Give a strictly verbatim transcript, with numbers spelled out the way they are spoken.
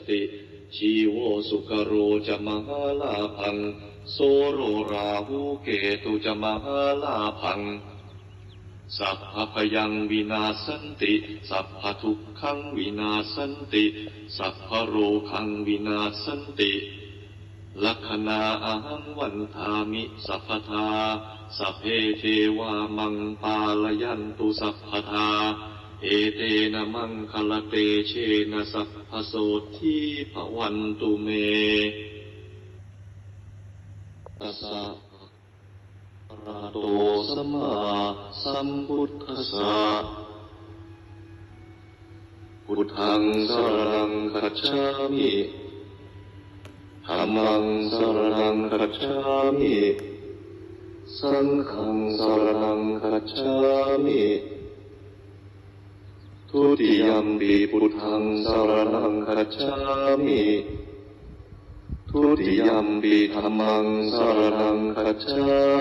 Jīvo sukaro ca mahālābhaṃ, soro rāhu ketu ca mahālābhaṃ. Sabbabhayaṃ vināsanti, sabbadukkhaṃ vināsanti, sabbarogaṃ vināsanti. Lakkhaṇā ahaṃ vandāmi sabbadā, sabbe devā maṃ pālayantu sabbadā. Etena maṅgalatejena sabbasotthī bhavantu me. Tassa arahato sammāsambuddhassa. Buddhaṃ saraṇaṃ gacchāmi. Dhammaṃ saraṇaṃ gacchāmi. Saṅghaṃ saraṇaṃ gacchāmi. Dutiyampi buddhaṃ saraṇaṃ gacchāmi. Dutiyampi dhammaṃ saraṇaṃ gacchāmi.